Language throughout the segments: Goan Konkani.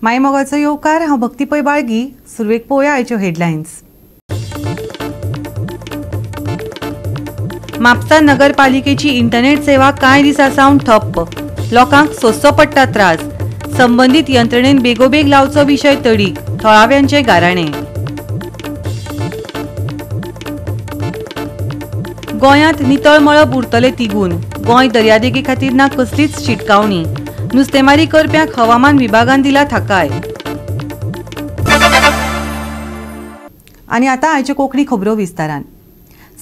मायमोगाचो येवकार. हांव भक्ती पै बाळगी. सुरवेक पळोवया आयच्यो हेडलायन्स. म्हापसा नगरपालिकेची इंटरनेट सेवा कांय दिसां सावन ठप्प. लोकांक सोंसचो पडटा त्रास. संबंदीत यंत्रणेन बेगोबेग लावचो विशय तडीक. थळाव्यांचे गाराणे. गोंयांत नितळ मळब उरतले तिगून. गोंय दर्यादेगे खातीर ना कसलीच शिटकावणी. नुस्तेमारी करप्यांक हवामान विभागान दिला थाकाय. आनी आतां आयच्यो कोंकणी खबरो विस्तारान.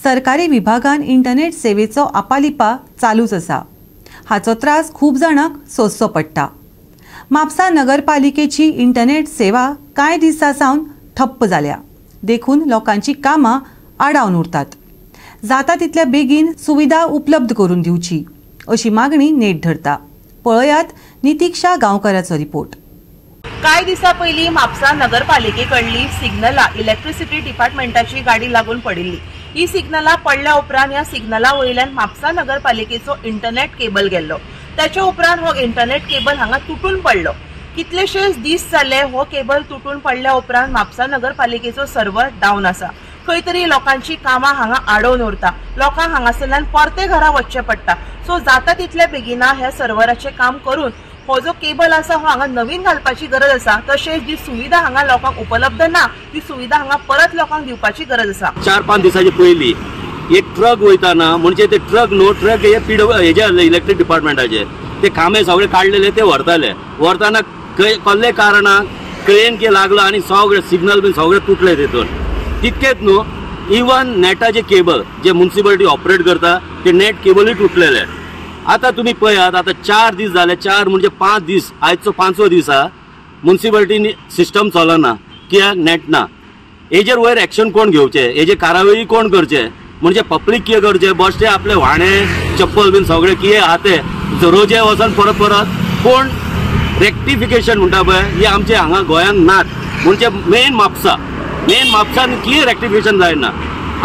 सरकारी विभागान इंटरनेट सेवेचो आपालिपा चालूच आसा. हाचो त्रास खूब जाणांक सोंसचो पडटा. म्हापसा नगरपालिकेची इंटरनेट सेवा कांय दिसां सावन ठप्प जाल्या. देखून लोकांची कामां आडावन उरतात. जाता तितल्या बेगीन सुविधा उपलब्ध करून दिवची अशी मागणी नेट धरता. पळयात नितिक्षा गांवकाराचो रिपोर्ट. कांय दिसां पयलीं म्हापसा नगरपालिके कडली सिग्नला इलेक्ट्रिसिटी डिपार्टमेंटाची गाडी लागून पडिल्ली. ही सिग्नला पडल्या उपरांत ह्या सिग्नला वयल्यान म्हापसा नगरपालिकेचो इंटरनेट केबल गेल्लो. त्याच्या उपरांत हो इंटरनेट केबल हांगा तुटून पडलो. कितलेशेच दीस जाले हो केबल तुटून पडल्या उपरांत म्हापसा नगरपालिकेचो सर्वर डावन आसा. खंय तरी लोकांची कामां हांगा आडोवन उरता. लोकांक हांगासरल्यान परते घरा वचचें पडटा. सो जाता तितल्या बेगिना ह्या सर्वराचें काम करून हो जो केबल आसा हो हांगा नवीन घालपाची गरज आसा. तशेंच जी सुविधा हांगा लोकांक उपलब्ध ना ती सुविधा हांगा परत लोकांक दिवपाची गरज आसा. 4-5 दिसांचे पयलीं एक ट्रक वयताना म्हणजे ते ट्रक न्हू ट्रक हे पी हेजे इलेक्ट्रीक डिपार्टमेंटाचे ते खांबे सगळे काडलेले ते व्हरताले. व्हरताना कसले कारणाक क्रेन के लागलो आनी सगळे सिग्नल बीन सगळे तुटले तितून. तितकेच न्हू इवन नेटाचे केबल जे म्युन्सिपालिटी ऑपरेट करता ते नेट केबलूय तुटलेले. आतां तुमी पळयात आतां 4 दीस जाले, 4 म्हणजे 5 दीस, आयचो 5वो दीस आहा. म्युन्सिपालिटीन सिस्टम चलना कित्याक नेट ना. हेजेर वयर एक्शन कोण घेवचें, हेजेर कारवाई कोण करचें? म्हणजे पब्लीक कितें करचें? बश्टे आपले व्हाणे चप्पल बीन सगळें कितें आहा तें रोजे वचोन परत परत कोण रेक्टिफिकेशन म्हणटा पळय हे आमचे हांगा गोंयांत नात. म्हणजे मेन म्हापसा, मेन म्हापसान कितें रेक्टिफिकेशन जायना.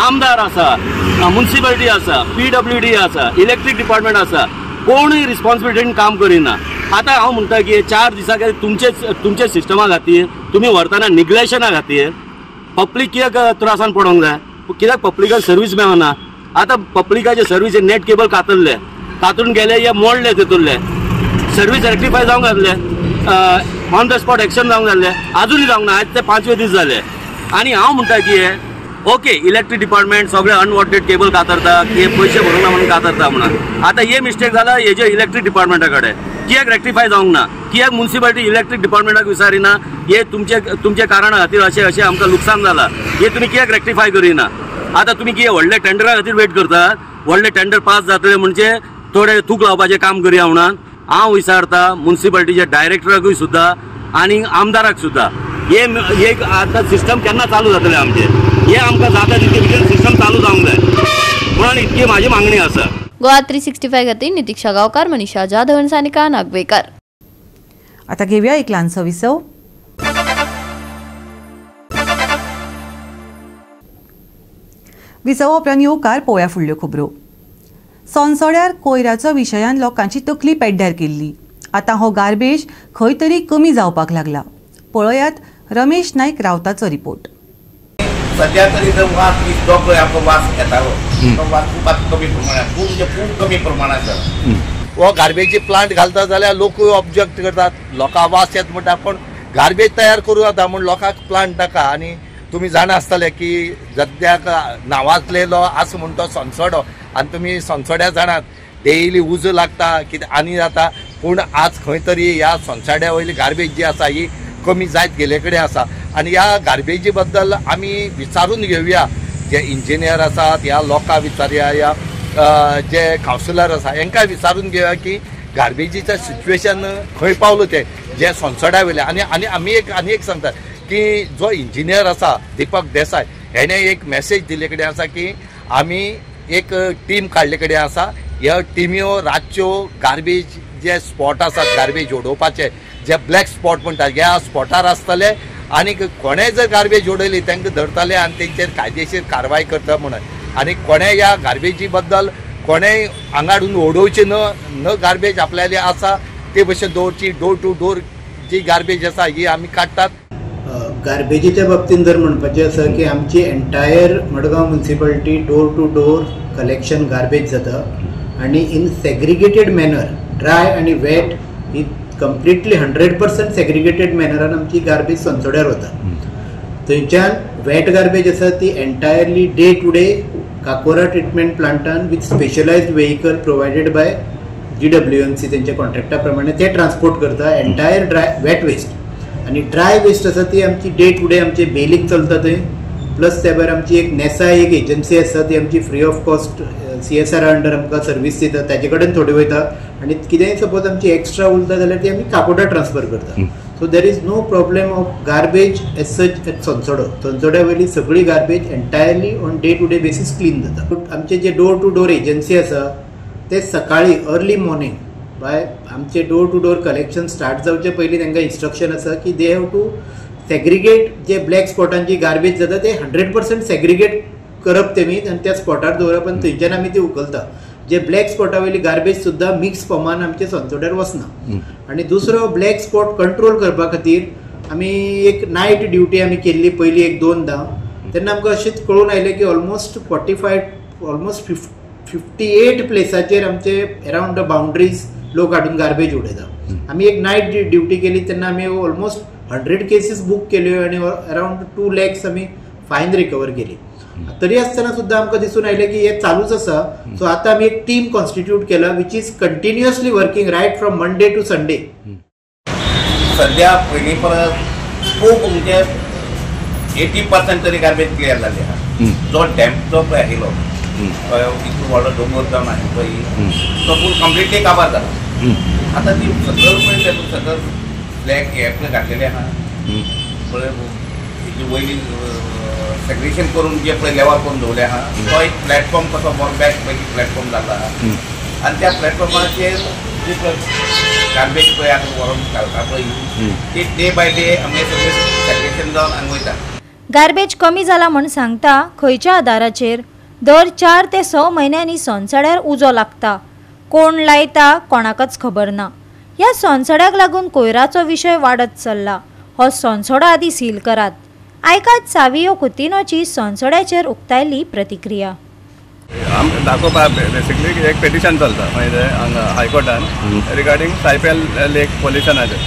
आमदार आसा, म्युन्सिपालिटी आसा, PWD आसा, इलेक्ट्रीक डिपार्टमेंट आसा, कोणूय रिस्पॉन्सिबिलिटीन काम करिना. आतां हांव म्हणटा की 4 दिसां खातीर तुमचे सिस्टमा खातीर तुमी व्हरतना निग्लेशना खातीर पब्लीक कित्याक त्रासान पडोंक जाय? कित्याक पब्लिकाक सर्वीस मेळना? आतां पब्लिकाचे सर्वीस नेट केबल कातरले, कातरून गेले या मोडले, तितूंतले सर्वीस रेक्टिफाय जावंक जाल्ले, ऑन the spot action जावंक जाल्ले, आजुनूय जावंक ना. आयज ते 5वे दीस जाले. आनी हांव म्हणटा की ओके इलेक्ट्रीक डिपार्टमेंट सगळे अनवॉन्टेड केबल कातरता, की पयशे भरूंक ना म्हणून कातरता म्हणून. आतां हे मिस्टेक जाला हेजे इलेक्ट्रीक डिपार्टमेंटा कडेन कित्याक रेक्टिफाय जावंक ना? कित्याक म्युन्सिपालिटी इलेक्ट्रीक डिपार्टमेंटाक विचारिना हे तुमचे तुमचे कारणा खातीर अशें अशें आमकां लुकसाण जाला, हे तुमी कित्याक रेक्टिफाय करिना? आतां तुमी कितें व्हडले टेंडरा खातीर वेट करतात? व्हडले टेंडर पास जातले म्हणजे थोडे थूक लावपाचें काम करया म्हणून हांव विचारता म्युन्सिपालिटीच्या डायरेक्टराकूय सुद्दां आनी आमदाराक सुद्दां, हे एक आतां सिस्टम केन्ना चालू जातलें आमचें? हे आमकां जाता तितके भितर सिस्टम चालू जावंक जाय म्हणून इतकी म्हाजी मागणी आसा. गोवा 365 खातीर नितिक्षा गांवकार, मनीषा जाधव आनी सानिका नागवेकर. आतां घेवया एक ल्हानसो विसव. विसवा उपरांत येवकार पळोवया फुडल्यो खबरो. सोनसोड्यार कोयराचो विशयान लोकांची तकली पेड्ड्यार केल्ली. आतां हो गार्बेज खंय तरी कमी जावपाक लागला. पळयात रमेश नायक रावताचो रिपोर्ट. सध्या तरी जो वास जो पळय आमकां वास येतालो तो वास खूब आतां कमी प्रमाणात, खूब म्हणजे खूब कमी प्रमाणात जाला. हो गार्बेजी प्लांट घालता जाल्यार लोकूय ऑब्जेक्ट करतात, लोकांक वास येता म्हणटा, पूण गार्बेज तयार करूं जाता म्हूण लोकांक प्लांट नाका. आनी तुमी जाणा आसतले की सद्याक नांवाजलेलो आसा म्हूण तो सोनसडो, आनी तुमी सोनसड्या जाणात डेली उजो लागता कितें आनी जाता, पूण आज खंय तरी ह्या सोनसड्या वयली गार्बेज जी आसा ही कमी जायत गेले कडेन आसा. आनी ह्या गार्बेजी बद्दल आमी विचारून घेवया, जे इंजिनियर आसात ह्या लोकांक विचारया, ह्या जे कावन्सिलर आसा हेंकां विचारून घेवया की गार्बेजीचें सिच्युएशन खंय पावलो तें जें सोनसड्या वयलें. आनी आनी आमी एक आनी एक सांगतात की जो इंजिनियर आसा दीपक देसाय हेणें एक मॅसेज दिल्ले कडेन आसा की आमी एक टीम काडले कडेन आसा, ह्या टिम्यो रातच्यो गार्बेज जे स्पॉट आसात गार्बेज उडोवपाचे जे ब्लॅक स्पॉट म्हणटात ह्या स्पॉटार आसतले आनी कोणें जर गार्बेज उडयली तांकां धरतले आनी तेंचेर कायदेशीर कारवाय करता म्हणून. आनी कोणें ह्या गार्बेजी बद्दल कोणेंय हांगा हाडून उडोवचें न गार्बेज आपल्याले आसा ते भशेन दवरची, डोर टू डोर जी गार्बेज आसा ही आमी काडटात. गार्बेजीच्या बाबतींत जर म्हणपाचें आसा की आमची entire Madgaon municipality door to door collection garbage जाता आनी इन सेग्रिगेटेड मॅनर, ड्राय आनी वेट ही कंप्लिटली 100% सेग्रिगेटेड मॅनरान आमची गार्बेज सोनसोड्यार वता. थंयच्यान वेट गार्बेज आसा ती entirely day to day Cacora treatment प्लांटान with specialised vehicle provided by GWMC तेंच्या कॉन्ट्रॅक्टा प्रमाणे ते ट्रान्सपोर्ट करता एन्टायर ड्राय वेट वेस्ट. आनी ड्राय वेस्ट आसा ती आमची डे टू डे आमचे बेलींग चलता थंय, प्लस त्या भायर आमची एक नेसा एक एजन्सी आसा ती आमची free of cost CSR under आमकां सर्वीस दिता, ताजे कडेन थोडी वयता आनी कितेंय सपोज आमची एक्स्ट्रा उरता जाल्यार ती आमी काकोडा ट्रान्सफर करता. So there is no problem of garbage as such at Sonsodo. सोनसोड्या वयली सगळी garbage entirely on day to day basis clean जाता. आमचे जे डोर टू डोर एजन्सी आसा ते सकाळी अर्ली मॉर्निंग बाय आमचे door to door collection start जावचे पयलीं तांकां इन्स्ट्रक्शन आसा की they have to segregate जे ब्लॅक स्पॉटांची गार्बेज जाता ते 100% सेग्रिगेट करप तेमी आनी त्या स्पॉटार दवरप आनी थंयच्यान आमी ती उखलता. जे ब्लॅक स्पॉटा वयली गार्बेज सुद्दां मिक्स फॉर्मान आमचे सोनसोड्यार वचना. आनी दुसरो ब्लॅक स्पॉट कंट्रोल करपा खातीर आमी एक नायट ड्युटी आमी केल्ली पयली एक दोनदां, तेन्ना आमकां अशेंच कळून आयलें की ऑलमोस्ट 45 ऑलमोस्ट 58 प्लेसाचेर आमचे अरावंड the boundaries लोक हाडून गार्बेज उडयता. आमी एक नायट ड्युटी केली तेन्ना आमी ऑलमोस्ट 100 केसीस बूक केल्यो आनी अरावंड 2 lakhs आमी फायन रिकवर केली. तरी आसतना सुद्दां आमकां दिसून आयलें की हें चालूच आसा. सो आतां आमी एक टीम कॉन्स्टिट्यूट केला which is continuously working right from Monday to Sunday. सद्या पयलीं परस खूब म्हणजे 80% तरी गार्बेज क्लियर जाली आसा. जो डॅम्पचो पळय आशिल्लो इतलो व्हडलो दोंगर जावन आशिल्लो पळय तो फूल कंप्लिटली काबार जाला. आतां ती सकयल पळय सकयल फ्लॅग हे पळय घातलेले आसा पळय तेजी वयली सेग्रिगेशन करून जे पळय लेवल करून दवरले आसा तो एक प्लॅटफॉर्म कसो बरो बेस्ट पैकी प्लॅटफॉर्म जाला आनी त्या प्लॅटफॉर्माचेर जी पळय गार्बेज पळय आतां व्हरोन घालता पळय ती डे बाय डे आमगे सगळें सेग्रिगेशन जावन हांगा वयता. गार्बेज कमी जाला म्हूण सांगता खंयच्या आदाराचेर? दर 4 ते 6 म्हयन्यांनी सोनसड्यार उजो लागता, कोण लायता कोणाकच खबर ना. ह्या सोनसड्याक लागून कोयराचो विशय वाडत चल्ला. हो सोनसडो आदी सील करात. आयकात सावियो कुतिनोची सोनसड्याचेर उक्तायली प्रतिक्रिया. आमकां दाखोवपा बेसिकली एक पेटिशन चलता मागीर हांगा हायकोर्टान रिगार्डींग सायपेल लेक पोल्युशनाचेर,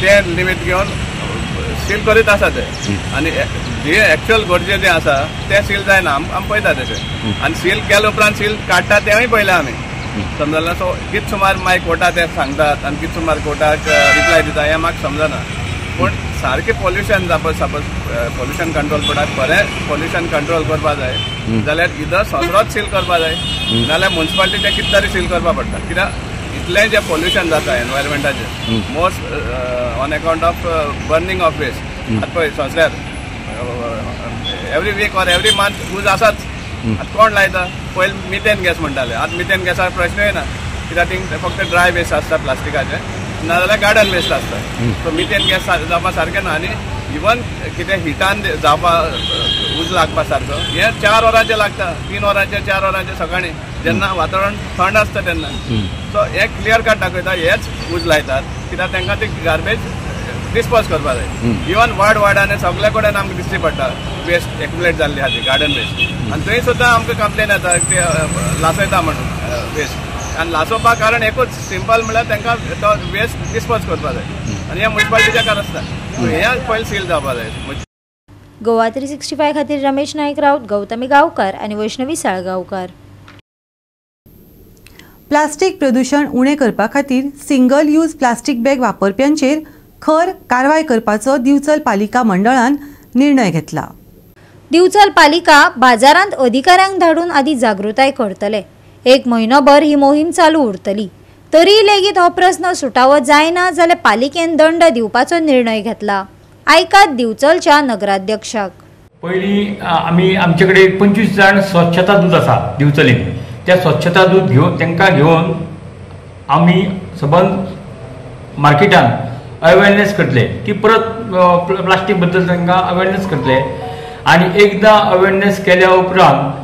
तें निमित्त घेवन सील करीत आसा ते आनी जे एक्चुअल गरजे जें आसा तें सील जायना. आम पळयता तशें आनी सील केल्या उपरांत सील काडटा तेंवूय पळयलें आमी, समजलें. सो कित सुमार मागीर कोर्टा ते सांगतात आनी कित सुमार कोर्टाक रिप्लाय दिता हें म्हाका समजना. पूण सारकें पोल्युशन सपोज पोल्युशन कंट्रोल बोर्डाक खरें पोल्युशन कंट्रोल करपा जाय जाल्यार इधर सगळोच सील करपा जाय, नाल्यार म्युनिसिपालिटी तें कितें तरी सील करपा पडटा. कित्याक इतलें जें पोल्युशन जाता एनवायरमेंटाचें most on account of burning of waste. आतां पळय संवसार every week or every month उज आसाच. आतां कोण लायता? पयलीं मिथेन गॅस म्हणटाले, आतां मिथेन गॅसाक प्रश्न येना कित्याक थिंग फक्त ड्राय वेस्ट आसता प्लास्टिकाचें, नाजाल्यार गार्डन वेस्ट आसता. सो मिथेन गॅस जावपा सारकें ना आनी इवन कितें हिटान जावपा उज लागपा सारको हें 4 वरांचेर लागता, 3 वरांचेर 4 वरांचेर सकाळीं जेन्ना वातावरण थंड आसता तेन्ना. सो हें क्लियर कट दाखयता हेच उज लायतात कित्याक तांकां ती गार्बेज डिस्पोज करपा जाय. इवन वार्ड वार्डान सगळे कडेन आमकां दिश्टी पडटा वेस्ट एक्युमुलेट जाल्ली आसा ती गार्डन वेस्ट आनी थंय सुद्दां आमकां कंप्लेन येता ते लासयता म्हणून वेस्ट. आनी लासोवपाक कारण एकूच सिंपल म्हणल्यार तांकां तो वेस्ट डिस्पोज करपा जाय आनी हें म्युनिसिपालिटीच्या कार आसता. हें पयलीं सील जावपा जाय. गोवा 365 खातीर रमेश नायक राऊत, गौतमी गांवकार आनी वैष्णवी साळगांवकार. प्लास्टीक प्रदूषण उणें करपा खातीर सिंगल यूज प्लास्टीक बॅग वापरप्यांचेर खर कारवाय करपाचो दिवचल पालिका मंडळान निर्णय घेतला. दिवचल पालिका बाजारांत अधिकाऱ्यांक धाडून आदी जागृताय करतले. एक म्हयनोभर ही मोहीम चालू उरतली. तरी लेगीत हो प्रस्न सुटावो जायना जाल्यार पालिकेन दंड दिवपाचो निर्णय घेतला. आयकात दिवचलच्या नगराध्यक्षाक. पयलीं आमी आमचे कडेन 25 जाण स्वच्छता दूत आसा दिवचलीन, त्या स्वच्छता दूत घेवन तांकां घेवन आमी सबंद मार्केटान अवेरनेस करतले की परत प्लास्टीक बद्दल तांकां अवेरनेस करतले आनी एकदां अवेरनेस केल्या उपरांत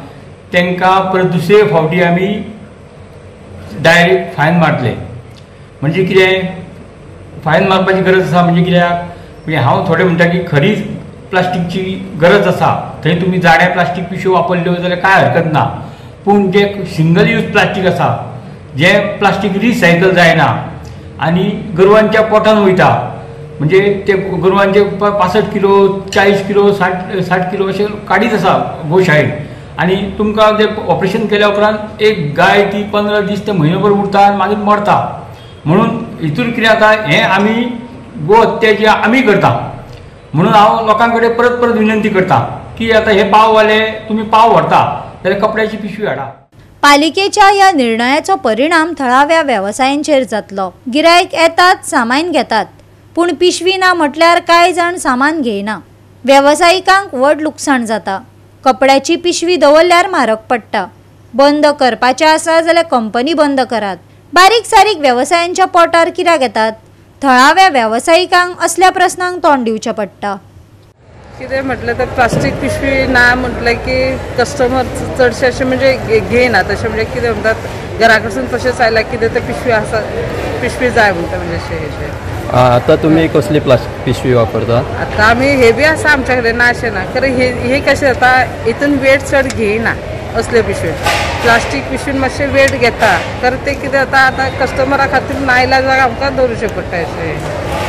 तांकां परत दुसरे फावटी आमी डायरेक्ट फायन मारतले. म्हणजे कितें, फायन मारपाची गरज आसा. म्हणजे कित्याक म्हणजे हांव थोडे म्हणटा की खरीच प्लास्टिकची गरज आसा, थंय तुमी जाड्या प्लास्टीक पिशव्यो वापरल्यो जाल्यार कांय हरकत ना, पूण जे सिंगल यूज प्लास्टीक आसा, जे प्लास्टीक रिसायकल जायना आनी गोरवांच्या पोटान वयता, म्हणजे ते गोरवांचे 65 किलो 40 किलो 60 किलो अशें काडीत आसा गोशाळेन. आनी तुमकां ते ऑपरेशन केल्या उपरांत एक गाय ती 15 दीस ते म्हयनोभर उरता आनी मागीर मरता. म्हणून हितून कितें जाता हें आमी गो हत्या जी आमी करता. म्हणून हांव लोकां कडेन परत परत विनंती करता की आतां हे पाववाले तुमी पाव व्हरता जाल्यार कपड्याची पिशवी हाडा. पालिकेच्या ह्या निर्णयाचो परिणाम थळाव्या वेवसायांचेर जातलो. गिरायक येतात, सामान घेतात, पूण पिशवी ना म्हटल्यार कांय जाण सामान घेयना. वेवसायिकांक व्हड लुकसाण जाता. कपड्याची पिशवी दवरल्यार म्हारग पडटा. बंद करपाचें आसा जाल्यार कंपनी बंद करात. बारीक सारीक वेवसायांच्या पोटार कित्याक येतात? थळाव्या वेवसायिकांक असल्या प्रस्नांक तोंड दिवचें पडटा. कितें म्हटलें तर प्लास्टीक पिशवी ना म्हटलें की कस्टमर चडशे अशें म्हणजे घेयनात. अशें म्हणजे कितें म्हणटात घरा कडसून तशेंच आयलां कितें तर पिशवी आसा, पिशवी जाय म्हणटा म्हणजे अशें. आतां तुमी कसली प्लास्टीक पिशवी वापरता? आतां आमी हे बी आसा आमच्या कडेन, ना अशें ना, खरें हे कशें जाता हितून वेट चड घेयना असले पिशवी. प्लास्टीक पिशवीन मातशें वेट घेता, तर ते कितें जाता आतां कस्टमरा खातीर नायला जाल्यार आमकां दवरचें पडटा अशें.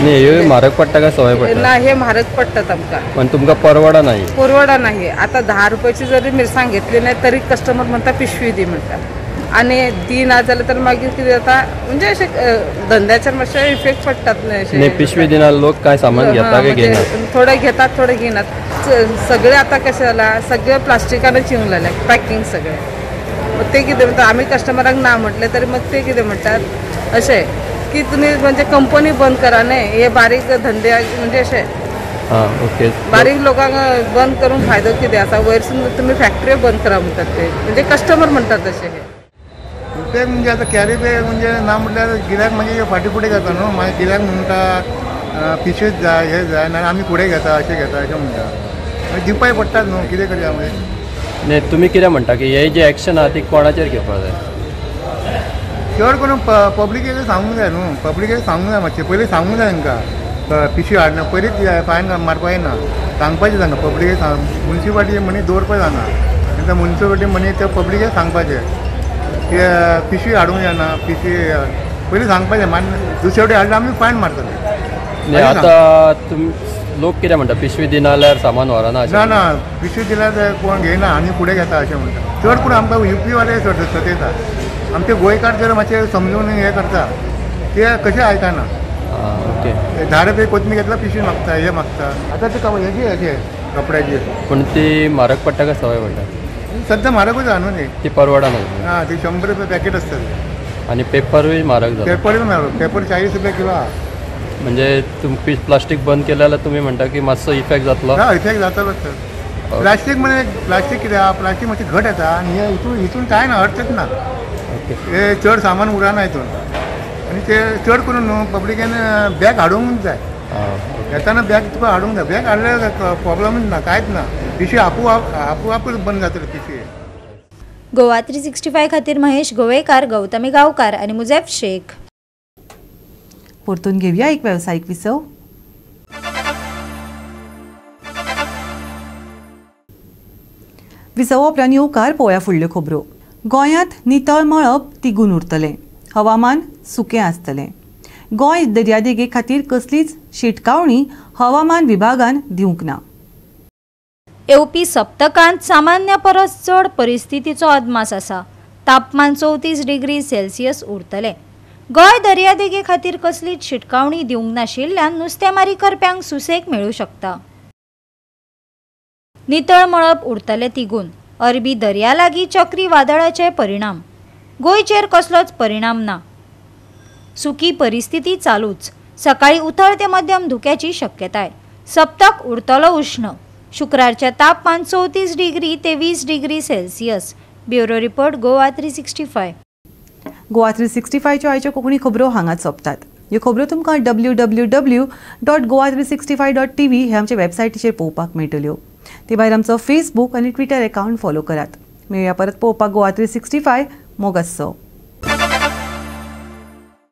न्ही, ह्यो म्हारग पडटा काय सवाय पडटा? ना, हे म्हारग पडटात आमकां. पण तुमकां परवडना ही? परवडना ही. आतां 10 रुपयाची जरी मिरसांग घेतली नाही तरी कस्टमर म्हणटा पिशवी दी म्हणटा, आनी दिना जाल्यार तर मागीर कितें जाता म्हणजे अशें धंद्याचेर मातशें इफेक्ट पडटात न्हय अशें. पिशवी दिना लोक काय सामान घेता काय घेयना? थोडे घेतात, थोडे घेयनात. सगळे आतां कशें जालां सगळे प्लास्टिकानूच येवंक लागल्या पॅकिंग सगळें. ते कितें म्हणटा आमी कस्टमराक ना म्हटलें तरी मग ते कितें म्हणटात अशें की तुमी म्हणजे कंपनी बंद करा न्हय, हे बारीक धंदे म्हणजे अशें ओके बारीक लोकांक बंद करून फायदो कितें आसा, वयरसून तुमी फॅक्टरी बंद करा म्हणटात ते, म्हणजे कस्टमर म्हणटात तशें. हे ते म्हणजे आतां कॅरी बॅग म्हणजे ना म्हटल्यार गिरायक मागीर फाटीं फुडें घेता न्हू, मागीर गिरायक म्हणटा पिशवीच जाय, हें जाय, ना आमी फुडें घेता अशें घेता अशें म्हणटा, मागीर दिवपाक पडटात न्हू, कितें करया मागीर. न्ही, तुमी कितें म्हणटा की हे जे एक्शन आहा ती कोणाचेर घेवपाक जाय? चड करून पब्लिकेक सांगूंक जाय न्हू, पब्लिकेक सांगूंक जाय, मातशें पयलीं सांगूंक जाय तांकां पिशवी हाडना, पयलींच फायन मारपाक येना, सांगपाचें तांकां पब्लिकेक. मुन्सिपाल्टी मनीस दवरपाक जायना, तांकां मुन्सिपाल्टी मनीस त्या पब्लिकेक सांगपाचें की पिशवी हाडूंक जायना, पिशवी पयलीं सांगपाचें, मागीर दुसरे वटेन हाडल्यार आमी फायन मारतले. आतां तुमी लोक कितें म्हणटा पिशवी दिना जाल्यार सामान व्हरना? ना ना, पिशवी दिल्यार कोण घेयना आनी फुडें घेता अशें म्हणटा. चड करून आमकां युपी वाले चड सतयता, आमचे गोंयकार जर मातशे समजून हें करता ते कशें आयकना. ओके, 10 रुपये कोथमीर घेतला पिशवी मागता, हें मागता. आतां ते हेजी अशें कपड्याची, पूण ती म्हारग पडटा काय सवाय पडटा? सद्या म्हारगूच आहा न्हू ती, ती परवडना. आं, ती 100 रुपये पॅकेट आसता. आनी पेपरूय म्हारग जाला? पेपरूय म्हारग, पेपर 40 रुपये किलो आहा. म्हणजे तुमी प्लास्टीक बंद केलें जाल्यार तुमी म्हणटा की मातसो इफेक्ट जातलो? हा, इफेक्ट जातलो सर. प्लास्टीक म्हणजे प्लास्टीक कितें आहा, प्लास्टीक मातशें घट येता आनी हे हितून कांय ना, अर्थच ना, हे चड सामान उरना हितून. आनी ते चड करून न्हू पब्लिकेन बॅग हाडूंक जाय, येताना बॅग तुका हाडूंक जाय, बॅग हाडल्यार प्रॉब्लमूच ना, कांयच ना, पिशवी आपोआपूच बंद जातली पिशवी. गोवा 365 खातीर महेश गोवेकार, गौतमी गांवकार आनी मुजेफ शेख. परतून घेवया एक वेवसायीक विसव. विसवा उपरांत येवकार पळोवया फुडल्यो खबरो. गोंयांत नितळ मळब तिगून उरतलें, हवामान सुकें आसतलें. गोंय दर्यादेगे खातीर कसलीच शिटकावणी हवामान विभागान दिवंक ना. येवपी सप्तकांत सामान्य परस चड परिस्थितीचो अदमास आसा. तापमान 34 डिग्री सेल्सियस उरतलें. गोंय दर्यादेगे खातीर कसलीच शिटकावणी दिवंक नाशिल्ल्यान नुस्तेमारी करप्यांक सुसेग मेळूं शकता. नितळ मळब उरतलें तिगून. अरबी दर्या लागीं चक्री वादळाचे परिणाम. गोंयचेर कसलोच परिणाम ना. सुकी परिस्थिती चालूच. सकाळी उथळ ते मध्यम धुक्याची शक्यताय. सप्तक उरतलो उश्ण. शुक्रारचें तापमान 34 डिग्री ते 20 degree Celsius. Bureau report, Goa 365. Goa 365च्यो आयच्यो कोंकणी खबरो हांगाच सोंपतात. ह्यो खबरो तुमकां www.goa365.tv हे आमचे वेबसायटीचेर पळोवपाक मेळटल्यो. ते भायर आमचो फेसबूक आनी ट्विटर एकावंट फॉलो करात. मेळया परत पळोवपाक गोवा 365. मोग आसचो.